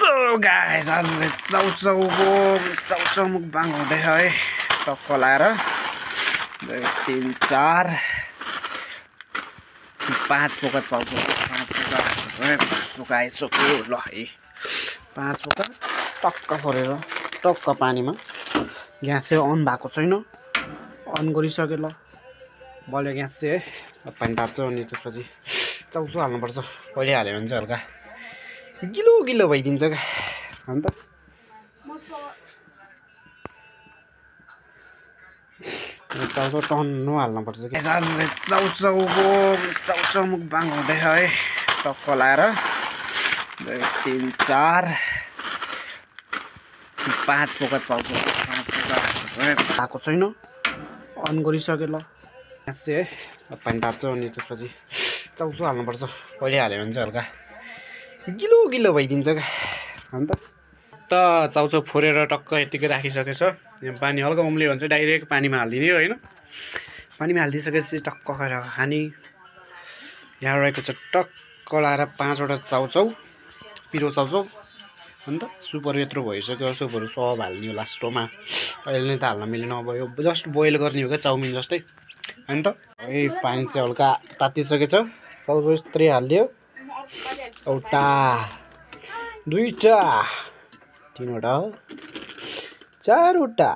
So guys आज चाउचाउ मुकबाङ हुँदै है टक्क लाएर 2 3 4 5 पोका चाउचाउ 5 पोका आइसक्यो ल है 5 पोका टक्क फोरेर टक्क पानीमा ग्यास चाहिँ अन भएको छैन अन गरिसके ल बल्यो ग्यास चाहिँ है पानी ताप्छ अनि त्यसपछि चाउचाउ हाल्नुपर्छ पहिले हाल्यो भने चाहिँ हल्का गिलो गिलो भइदिन्छ क्या अन्त चाउचाउ टन्नु हाल्नुपर्छ कि चाउचाउ मुकबाङ हुँदै है टक्क लाएर 2 3 4 5 पोका चाउचाउ 5 पोका भएको छैन अन गरिसके ल ग्यास चाहिँ है पानी ताप्छ अनि त्यसपछि चाउचाउ हाल्नुपर्छ पहिले हाल्यो भने चाहिँ हल्का गिलो गिलो भइदिन्छ क्या अन्त त चाउचाउ फोरेर टक्क यतिकै राखिसकेछ यो पानी हल्का उम्लियो भने चाहिँ डाइरेक्ट पानीमा हालिदिने हो हैन पानीमा हालिदिसकेपछि टक्क खाएर खानी यहाँ रहेको छ टक्क लाएर 5 वटा चाउचाउ पिरो चाउचाउ अन्त सुपहरू यत्रो भइसक्यो सुपहरू सब हाल्ने हो लास्टमा अहिले नै त हाल्न मिलेन अब यो जस्ट बोइल गर्ने हो क्या चाउमिन जस्तै अन्त है पानी चाहिँ हल्का तातिसकेछ चाउचाउ यत्रै हालिदियो एउटा दुईटा तीनवटा चारवटा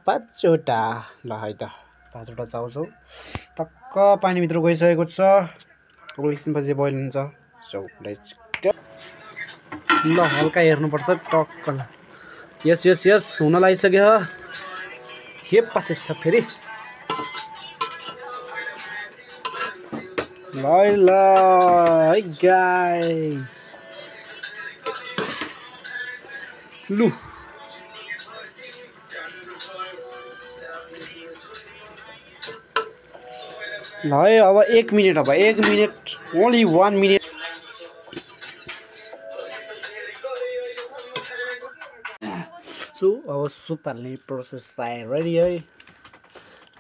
पाँचवटा ल है त 5 वटा चाउचाउ टक्क पानीभित्र गइसकेको छ एकछिनपछि बोइल हुन्छ सो लेट्स गो ल हल्का हेर्नुपर्छ टक्क यस यस यस हुन लागिसक्यो के पासेछ फेरि ल है गाई लु ल है अब 1 मिनेट अब 1 मिनेट ओन्ली 1 मिनेट सो अब सुप हाल्ने प्रोसेस चाहिँ रेडी है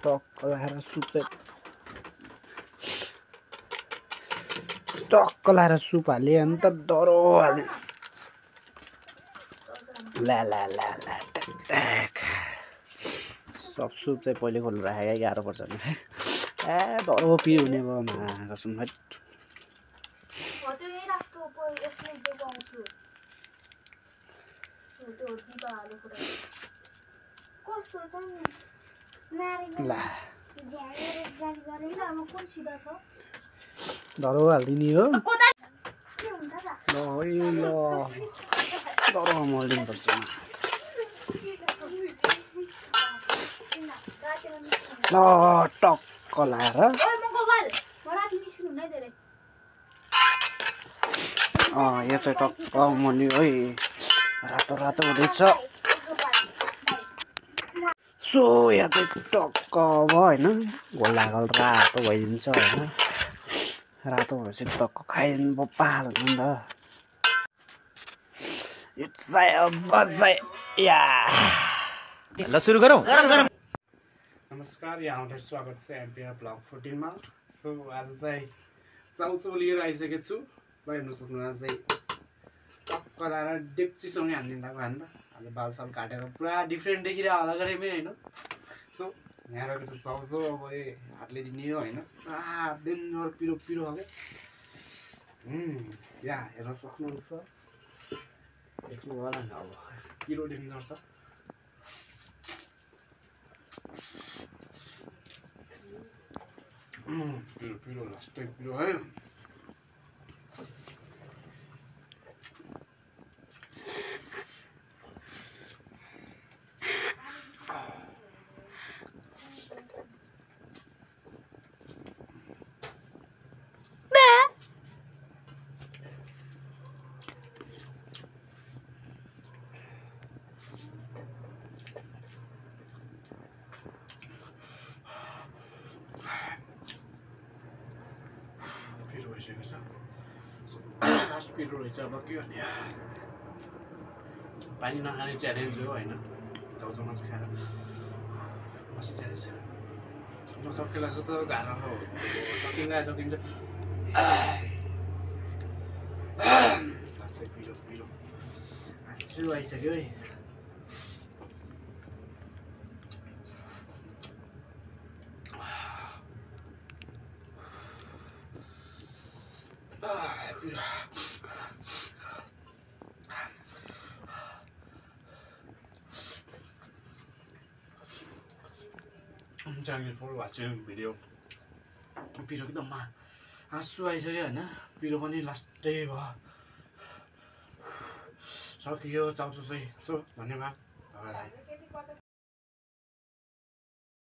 टक्क लाएर सुप चाहिँ टक्क लाएर सुप हालेँ अन्त डरो हालेँ ला ला ला ला सब सुप चाहिँ पहिले खोलेर राखेँ गाह्रो पर्छ नि ए डरो पिरो हुने भयो कसम है ला डरो हालिदिने हो ल है ल डरो मलिदिनुपर्छ ल टक्क लाएर यो चाहिँ टक्क मल्यो है रातो रातो हुँदैछ सो यहाँ चाहिँ टक्क अब होइन घोल्लाघोल रातो भइदिन्छ होइन रातो भएपछि टक्क खाइदिनु पाल हुन्छ नि त यो चाहिँ अब चाहिँ या ल सुरु गरौँ नमस्कार यहाँलाई स्वागत छ एमपिआर ब्लग 14 मा सो आज चाहिँ चाउचाउ लिएर आइसकेको छु ल हेर्नु सक्नुहुन्छ चाहिँ टक्क लाएर डेक्चीसँगै हानिदिँदाको हान्द आज बालसाल काटेर पुरा डिफ्रेन्ट देखिरहेको होला गरेमै होइन सो यहाँ रहेको छ चाउचाउ अब हातले दिने हो होइन पुरा दिनभर पिरो पिरो हो क्या यहाँ हेर्न सक्नुहुन्छ देख्नु होला नि अब पिरो डेन्जर छ पिरो पिरो लास्टै पिरो है लास्ट पिरो रहेछ अब के गर्ने पानी नखाने च्यालेन्ज हो होइन चाउचाउ मात्रै खाएर बसिन्छ रहेछ नसकेला जस्तो गाह्रो हो सकिन्छ चाहिँ पिरो आँसु आइसक्यो है। Thank you for watching video. पिरो एकदम आँसु आइसक्यो होइन, पिरो पनि लास्टै भयो सकियो चाउचु चाहिँ। सो धन्यवाद।